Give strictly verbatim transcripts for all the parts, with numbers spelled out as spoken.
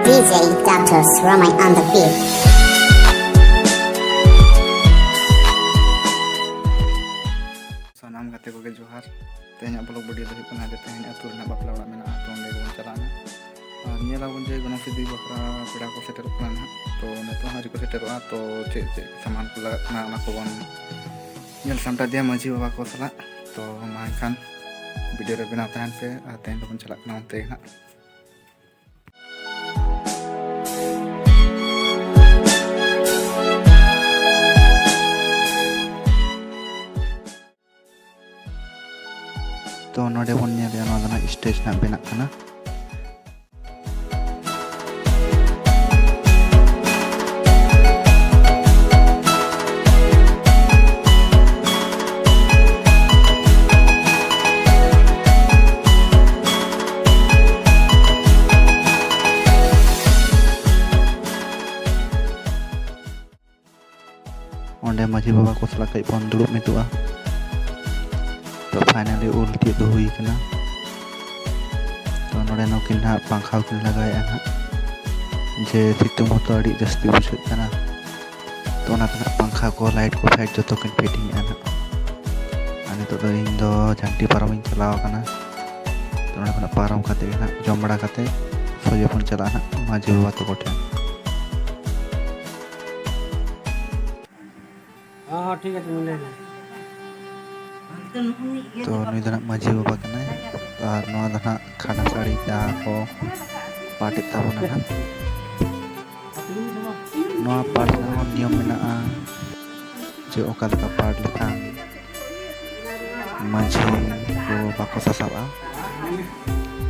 D J Doctor Ramai on the beat. ᱥᱟᱱᱟᱢ ᱜᱟᱛᱮ ᱠᱚᱜᱮ ᱡᱚᱦᱟᱨ᱾ ᱛᱮᱦᱮᱧᱟᱜ vlog video ᱫᱚ ᱦᱩᱭᱩᱜ ᱠᱟᱱᱟ ᱡᱮ ᱛᱮᱦᱮᱧ ᱟᱹᱛᱩ ᱨᱮᱱᱟᱜ ᱵᱟᱯᱞᱟ ᱚᱲᱟᱜ ᱢᱮᱱᱟᱜᱼᱟ, ᱛᱚ ᱚᱸᱰᱮ ᱜᱮᱵᱚᱱ ᱪᱟᱞᱟᱜᱼᱟ ᱱᱟᱦᱟᱜ᱾ ᱟᱨ ᱧᱮᱞ ᱟᱵᱚᱱ ᱡᱮ ᱜᱚᱱᱚᱝ ᱥᱤᱫᱤ ᱵᱟᱠᱷᱨᱟ ᱯᱮᱲᱟ ᱠᱚ ᱥᱮᱴᱮᱨᱚᱜ ᱠᱟᱱᱟ ᱱᱟᱦᱟᱜ, ᱛᱚ ᱱᱤᱛᱚᱜ ᱦᱚᱸ ᱟᱹᱣᱨᱤ ᱠᱚ ᱥᱮᱴᱮᱨᱚᱜᱼᱟ᱾ ᱛᱚ ᱪᱮᱫ ᱪᱮᱫ ᱥᱟᱢᱟᱱ ᱠᱚ ᱞᱟᱜᱟᱜ ᱠᱟᱱᱟ, ᱚᱱᱟ ᱠᱚᱵᱚᱱ ᱧᱮᱞ ᱥᱟᱢᱴᱟᱣ ᱤᱫᱤᱭᱟ ᱢᱟᱹᱡᱷᱤ ᱵᱟᱵᱟ ᱠᱚ ᱥᱟᱞᱟᱜ᱾ ᱛᱚ ᱢᱟ ᱮᱱᱠᱷᱟᱱ video ᱨᱮ ᱵᱮᱱᱟᱣ ᱛᱟᱦᱮᱱ ᱯᱮ, ᱟᱨ ᱛᱮᱦᱮᱧ ᱫᱚᱵᱚᱱ ᱪᱟᱞᱟᱜ ᱠᱟᱱᱟ ᱚᱱᱛᱮ ᱜᱮ ᱱᱟᱦᱟᱜ᱾ ᱛᱚ ᱱᱚᱰᱮ ᱵᱚᱱ ᱧᱮᱞᱮᱜᱼᱟ, ᱱᱚᱣᱟ ᱫᱚ ᱱᱟᱜ stage ᱱᱟᱜ ᱵᱮᱱᱟᱜ ᱠᱟᱱᱟ᱾ ᱚᱸᱰᱮ ᱢᱟᱹᱡᱷᱤ ᱵᱟᱵᱟ ᱠᱚ ᱥᱟᱞᱟᱜ ᱠᱟᱹᱡ ᱵᱚᱱ ᱫᱩᱲᱩᱵ ᱢᱤᱫᱚᱜᱼᱟ᱾ ᱛᱚ finally ᱩᱞ ᱛᱤᱭᱳᱜ ᱫᱚ ᱦᱩᱭ ᱠᱟᱱᱟ᱾ ᱛᱚ ᱱᱚᱰᱮ ᱱᱩᱠᱤᱱ ᱱᱟᱦᱟᱜ ᱯᱟᱝᱠᱷᱟ ᱠᱤᱱ ᱞᱟᱜᱟᱣᱮᱫᱼᱟ ᱱᱟᱦᱟᱜ, ᱡᱮ ᱥᱤᱛᱩᱝ ᱦᱚᱸᱛᱚ ᱟᱹᱰᱤ ᱡᱟᱹᱥᱛᱤ ᱵᱩᱡᱷᱟᱹᱜ ᱠᱟᱱᱟ᱾ ᱛᱚ ᱚᱱᱟᱛᱮ ᱱᱟᱦᱟᱜ ᱯᱟᱝᱠᱷᱟ ᱠᱚ, light ᱠᱚ, fan ᱡᱚᱛᱚ ᱠᱤᱱ fitting ᱮᱫᱼᱟ ᱱᱟᱦᱟᱜ᱾ ᱟᱨ ᱱᱤᱛᱚᱜ ᱫᱚ ᱤᱧ ᱫᱚ ᱡᱷᱟᱱᱴᱤ ᱯᱟᱨᱚᱢᱤᱧ ᱪᱟᱞᱟᱣ ᱟᱠᱟᱱᱟ᱾ ᱛᱚ ᱱᱚᱰᱮ ᱠᱷᱚᱱᱟᱜ ᱯᱟᱨᱚᱢ ᱠᱟᱛᱮ ᱜᱮ ᱱᱟᱦᱟᱜ ᱡᱚᱢ ᱵᱟᱲᱟ ᱠᱟᱛᱮ ᱥᱚᱡᱷᱮ ᱵᱚᱱ ᱪᱟᱞᱟᱜᱼᱟ ᱱᱟᱦᱟᱜ ᱢᱟᱹᱡᱷᱤ ᱵᱟᱵᱟ ᱛᱟᱠᱚ ᱴᱷᱮᱱ᱾ ᱦᱚᱸ, ᱦᱚᱸ, ᱴᱷᱤᱠ ᱟᱪᱷᱮ, ᱞᱟᱹᱭ ᱢᱮ᱾ ᱛᱚ ᱱᱩᱭ ᱫᱚ ᱱᱟᱜ ᱢᱟᱹᱡᱷᱤ ᱵᱟᱵᱟ ᱠᱟᱱᱟᱭ᱾ ᱟᱨ ᱱᱚᱣᱟ ᱫᱚ ᱱᱟᱜ ᱠᱷᱟᱸᱰᱟ ᱥᱟᱹᱲᱤ ᱡᱟᱦᱟᱸ ᱠᱚ ᱯᱟᱴᱮᱫ ᱛᱟᱵᱚᱱᱟ ᱱᱟᱜ, ᱱᱚᱣᱟ ᱯᱟᱴ ᱨᱮᱱᱟᱜ ᱦᱚᱸ ᱱᱤᱭᱚᱢ ᱢᱮᱱᱟᱜᱼᱟ ᱡᱮ ᱚᱠᱟ ᱞᱮᱠᱟ ᱯᱟᱴ ᱞᱮᱠᱷᱟᱱ ᱢᱟᱹᱡᱷᱤ ᱠᱚ ᱵᱟᱠᱚ ᱥᱟᱥᱟᱵᱼᱟ᱾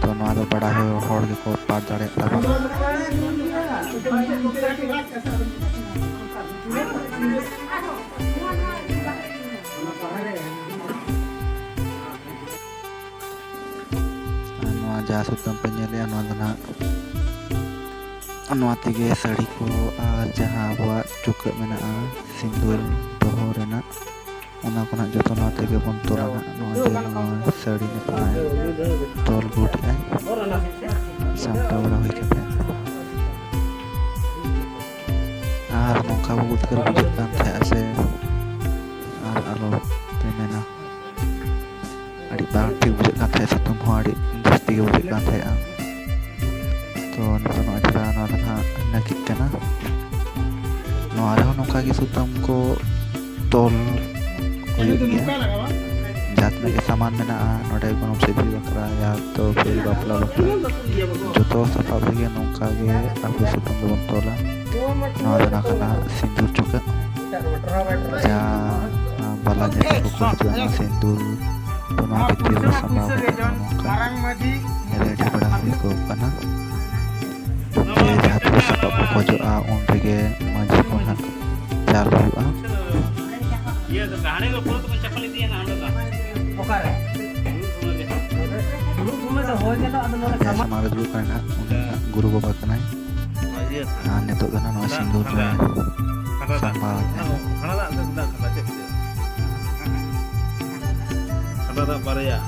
ᱛᱚ ᱱᱚᱣᱟ ᱫᱚ ᱵᱟᱲᱟᱭ ᱦᱚᱲ ᱜᱮᱠᱚ ᱯᱟᱴ ᱫᱟᱲᱮᱭᱟᱜ ᱛᱟᱵᱚᱱᱟ᱾ ᱟᱨ ᱱᱚᱣᱟ ᱡᱟᱦᱟᱸ ᱥᱩᱛᱟᱹᱢ ᱯᱮ ᱧᱮᱞᱮᱜᱼᱟ, ᱱᱚᱣᱟ ᱫᱚ ᱱᱟᱦᱟᱜ ᱱᱚᱣᱟ ᱛᱮᱜᱮ ᱥᱟᱹᱲᱤ ᱠᱚ ᱟᱨ ᱡᱟᱦᱟᱸ ᱟᱵᱚᱣᱟᱜ ᱪᱩᱠᱟᱹᱜ ᱢᱮᱱᱟᱜᱼᱟ, ᱥᱤᱸᱫᱩᱨ ᱫᱚᱦᱚ ᱨᱮᱱᱟᱜ, ᱚᱱᱟ ᱠᱚ ᱱᱟᱦᱟᱜ ᱡᱚᱛᱚ ᱱᱚᱣᱟ ᱛᱮᱜᱮ ᱵᱚᱱ ᱛᱚᱞᱟ ᱱᱟᱦᱟᱜ᱾ ᱱᱚᱣᱟ ᱡᱮ ᱱᱚᱣᱟ ᱥᱟᱹᱲᱤ ᱱᱤᱛᱚᱜ ᱱᱟᱦᱟᱜ ᱛᱚᱞ ᱜᱩᱴ ᱮᱫᱟᱭ, ᱥᱟᱢᱴᱟᱣ ᱵᱟᱲᱟ ᱦᱩᱭ ᱠᱟᱛᱮ᱾ ᱱᱚᱝᱠᱟ ᱵᱚ ᱩᱫᱽᱜᱟᱹᱨ ᱵᱩᱡᱷᱟᱹᱜ ᱠᱟᱱ ᱛᱟᱦᱮᱸᱜᱼᱟ ᱥᱮ, ᱟᱨ ᱟᱞᱚ ᱯᱮ ᱢᱮᱱᱟ, ᱟᱹᱰᱤ ᱵᱟᱝ ᱴᱷᱤᱠ ᱵᱩᱡᱷᱟᱹᱜ ᱠᱟᱱ ᱛᱟᱦᱮᱸᱜᱼᱟ, ᱥᱤᱛᱩᱝ ᱦᱚᱸ ᱟᱹᱰᱤ ᱡᱟᱹᱥᱛᱤ ᱜᱮ ᱵᱩᱡᱷᱟᱹᱜ ᱠᱟᱱ ᱛᱟᱦᱮᱸᱜᱼᱟ᱾ ᱛᱚ ᱱᱤᱛᱚᱜ ᱱᱚᱣᱟ ᱡᱷᱟᱨᱟ ᱱᱚᱣᱟ ᱫᱚ ᱱᱟᱦᱟᱜ ᱱᱟᱹᱠᱤᱡ ᱠᱟᱱᱟ᱾ ᱱᱚᱣᱟ ᱨᱮᱦᱚᱸ ᱱᱚᱝᱠᱟ ᱜᱮ ᱥᱩᱛᱟᱹᱢ ᱠᱚ ᱛᱚᱞ ᱦᱩᱭᱩᱜ ᱜᱮᱭᱟ᱾ ᱡᱟᱦᱟᱸ ᱛᱤᱱᱟᱹᱜ ᱜᱮ ᱥᱟᱢᱟᱱ ᱢᱮᱱᱟᱜᱼᱟ ᱱᱚᱰᱮ, ᱜᱚᱱᱚᱝ ᱥᱤᱫᱤ ᱵᱟᱠᱷᱨᱟ ᱭᱟ ᱛᱚ ᱯᱷᱤᱨ ᱵᱟᱯᱞᱟ ᱵᱟᱠᱷᱨᱟ, ᱡᱚᱛᱚ ᱥᱟᱯᱟᱵ ᱨᱮᱜᱮ ᱱᱚᱝᱠᱟ ᱜᱮ ᱟᱵᱚ ᱥᱩᱛᱟᱹᱢ ᱫᱚᱵᱚᱱ ᱛᱚᱞᱟ᱾ ᱱᱚᱣᱟ ᱫᱚ ᱱᱟᱜ ᱠᱟᱱᱟ ᱥᱤᱸᱫᱩᱨ ᱪᱩᱠᱟᱹᱜ, ᱡᱟᱦᱟᱸ ᱵᱟᱞᱟ ᱡᱟᱦᱟᱸᱭ ᱠᱚᱠᱚ ᱦᱤᱡᱩᱜᱼᱟ ᱱᱚᱣᱟ ᱥᱤᱸᱫᱩᱨ ᱛᱚ ᱱᱚᱣᱟ ᱵᱷᱤᱛᱤᱨ ᱨᱮ ᱥᱟᱢᱵᱟᱣ ᱠᱟᱛᱮ ᱱᱚᱜᱼᱚ ᱱᱚᱝᱠᱟ ᱨᱮᱰᱤ ᱵᱟᱲᱟ ᱦᱩᱭ ᱠᱚᱜ ᱠᱟᱱᱟ᱾ ᱡᱮ ᱡᱟᱦᱟᱸ ᱛᱤᱱᱟᱹᱜ ᱥᱟᱯᱟᱵ ᱠᱚ ᱠᱷᱚᱡᱚᱜᱼᱟ ᱩᱱ ᱨᱮᱜᱮ ᱢᱟᱹᱡᱷᱤ ᱠᱚ ᱱᱟᱜ ᱪᱟᱞ ᱦᱩᱭᱩᱜᱼᱟ᱾ ᱚᱠᱟᱨᱮ? ᱫᱩᱲᱩᱵ ᱥᱚᱢᱚᱭ ᱫᱚ ᱦᱚᱭ ᱜᱮ ᱫᱚ, ᱟᱫᱚ ᱱᱚᱰᱮ ᱡᱟᱦᱟᱸᱭ ᱥᱟᱢᱟᱝ ᱨᱮ ᱫᱩᱲᱩᱵ ᱠᱟᱱᱟᱭ ᱱᱟᱜ ᱩᱱᱤ ᱱᱟᱜ ᱜᱩᱨᱩ ᱵᱟᱵᱟ ᱠᱟᱱᱟᱭ᱾ ᱟᱨ ᱱᱤᱛᱚᱜ ᱫᱚ ᱱᱟᱜ ᱱᱚᱣᱟ ᱥᱤᱸᱫᱩᱨ ᱨᱮ ᱥᱟᱢᱵᱟᱣ ᱮᱫ ᱛᱟᱦᱮᱱᱟ᱾ ᱠᱷᱟᱸᱰᱟ ᱫᱟᱜ ᱥᱮ ᱫᱟᱜ ᱠᱷᱟᱸᱰᱟ ᱪᱮᱫ ᱠᱚ ᱞᱟᱹᱭᱟ? ᱠᱷᱟᱸᱰᱟ ᱫᱟᱜ ᱵᱟᱨᱭᱟ᱾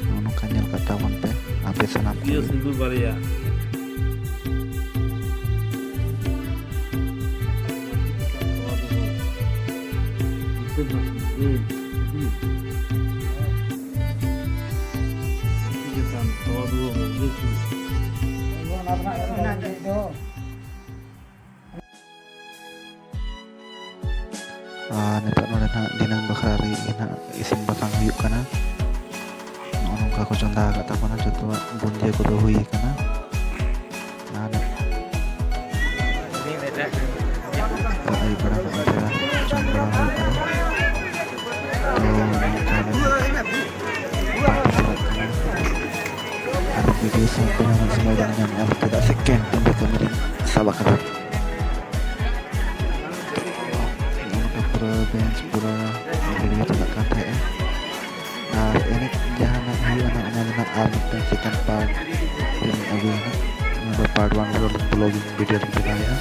ᱱᱚᱜᱼᱚ ᱱᱚᱝᱠᱟ ᱧᱮᱞ ᱠᱟᱜ ᱛᱟᱵᱚᱱ ᱯᱮ ᱟᱯᱮ ᱥᱟᱱᱟᱢ ᱤᱭᱟᱹ ᱠᱚᱜᱮ᱾ ᱥᱤᱸᱫᱩᱨ ᱵᱟᱨᱭᱟ᱾ ᱟᱨ ᱱᱤᱛᱚᱜ ᱱᱚᱰᱮ ᱱᱟᱦᱟᱜ ᱫᱷᱤᱱᱟᱹᱝ ᱵᱟᱠᱷᱨᱟ ᱞᱟᱹᱜᱤᱫ ᱜᱮ ᱱᱟᱦᱟᱜ ᱤᱥᱤᱱ ᱵᱟᱥᱟᱝ ᱦᱩᱭᱩᱜ ᱠᱟᱱᱟ᱾ ᱱᱚᱜᱼᱚ ᱱᱚᱝᱠᱟ ᱠᱚ ᱪᱚᱸᱫᱟ ᱟᱠᱟᱫ ᱛᱟᱵᱚᱱᱟ, ᱡᱚᱛᱚᱣᱟᱜ ᱵᱩᱸᱫᱤᱭᱟᱹ ᱠᱚᱫᱚ ᱦᱩᱭ ᱟᱠᱟᱱᱟ᱾ ᱟᱨ ᱟᱹᱭᱩᱵ ᱵᱮᱲᱟ ᱱᱚᱜᱼᱚᱭ ᱛᱷᱚᱲᱟ ᱡᱚᱢ ᱵᱟᱲᱟ ᱦᱩᱭᱩᱜ ᱠᱟᱱᱟ᱾ ᱛᱚ, ᱱᱚᱝᱠᱟ ᱜᱮ ᱪᱟᱞᱟᱜ ᱠᱟᱱᱟ᱾ ᱟᱨ ᱵᱷᱤᱰᱤᱭᱳ ᱥᱟᱶᱛᱮ ᱩᱱᱟᱹᱜ ᱥᱚᱢᱚᱭ ᱵᱟᱝ ᱧᱟᱢᱚᱜᱼᱟ, ᱪᱮᱫᱟᱜ ᱥᱮ ᱠᱮᱱᱴᱤᱱ ᱨᱮ ᱠᱟᱹᱢᱤ ᱨᱤᱧ ᱥᱟᱵ ᱟᱠᱟᱫᱟ᱾ ᱱᱚᱜᱼᱚ ᱱᱚᱝᱠᱟ ᱯᱩᱨᱟᱹ ᱵᱮᱧᱪ ᱯᱩᱨᱟᱹ ᱨᱮᱰᱤ ᱪᱟᱞᱟᱜ ᱠᱟᱱ ᱛᱟᱦᱮᱸᱜᱼᱟ᱾ ᱟᱨ ᱮᱱᱮᱡ ᱡᱟᱦᱟᱸ ᱱᱟᱜ ᱦᱩᱭᱩᱜᱼᱟ ᱱᱟᱜ, ᱚᱱᱟ ᱫᱚ ᱱᱟᱜ ᱟᱨ ᱢᱤᱫᱴᱟᱝ ᱥᱮᱠᱮᱱᱰ ᱯᱟᱨᱴ ᱨᱮᱞᱤᱧ ᱟᱹᱜᱩᱭᱟ ᱱᱟᱜ᱾ ᱚᱱᱟ ᱫᱚ ᱯᱟᱨᱴ ᱣᱟᱱ ᱨᱮ ᱵᱞᱚᱜᱤᱝ ᱵᱷᱤᱰᱤᱭᱳ ᱞᱤᱧ ᱵᱮᱱᱟᱣᱮᱫᱼᱟ᱾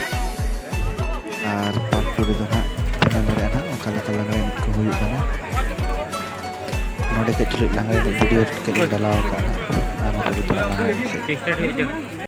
ᱟᱨ ᱯᱟᱨᱴ ᱴᱩ ᱨᱮᱫᱚ ᱱᱟᱜ ᱛᱤᱱᱟᱹᱜ ᱫᱟᱲᱮᱭᱟᱜᱼᱟ ᱱᱟᱜ ᱚᱠᱟ ᱞᱮᱠᱟ ᱞᱟᱜᱽᱲᱮ ᱮᱱᱮᱡ ᱠᱚ ᱦᱩᱭᱩᱜ ᱠᱟᱱᱟ᱾ ᱱᱚᱜᱼᱚ ᱚᱸᱰᱮ ᱠᱟᱹᱡ ᱪᱩᱞᱩᱡ ᱞᱟᱸᱜᱟ ᱧᱚᱜ ᱵᱷᱤᱰᱤᱭᱳ ᱠᱟᱹᱡ ᱞᱤᱧ ᱰᱟᱞᱟᱣ ᱟᱠᱟᱫᱼᱟ ᱦᱟᱸᱜ᱾ ᱟᱨ ᱱᱚᱛᱮ ᱫᱚ ᱛᱷᱚᱲᱟ ᱞᱟᱸᱜᱟ ᱧᱚᱜ ᱥᱮᱫ᱾